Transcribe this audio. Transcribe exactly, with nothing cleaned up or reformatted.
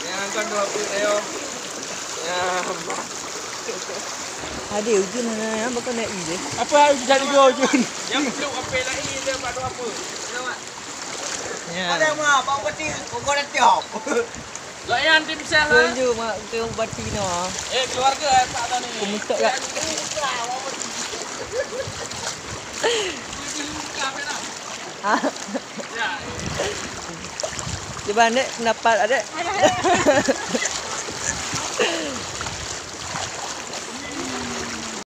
Yang kan dua puluh leo. Ya, Mak. Ada ujeuen hana, ya, bakal naik ujeuen. Apa hal jadi dua ujeuen? Yang belum apa lagi dia buat dua apa? Ya. Ada, Mak, bak peti, kau dah tiap. Layan tim sel lah. Tunjuk, Mak, tengok bati no. Eh, keluarga tak tahu ni. Pemutok tak? Ah. Ya. Cuba, Dek, pendapat Adek.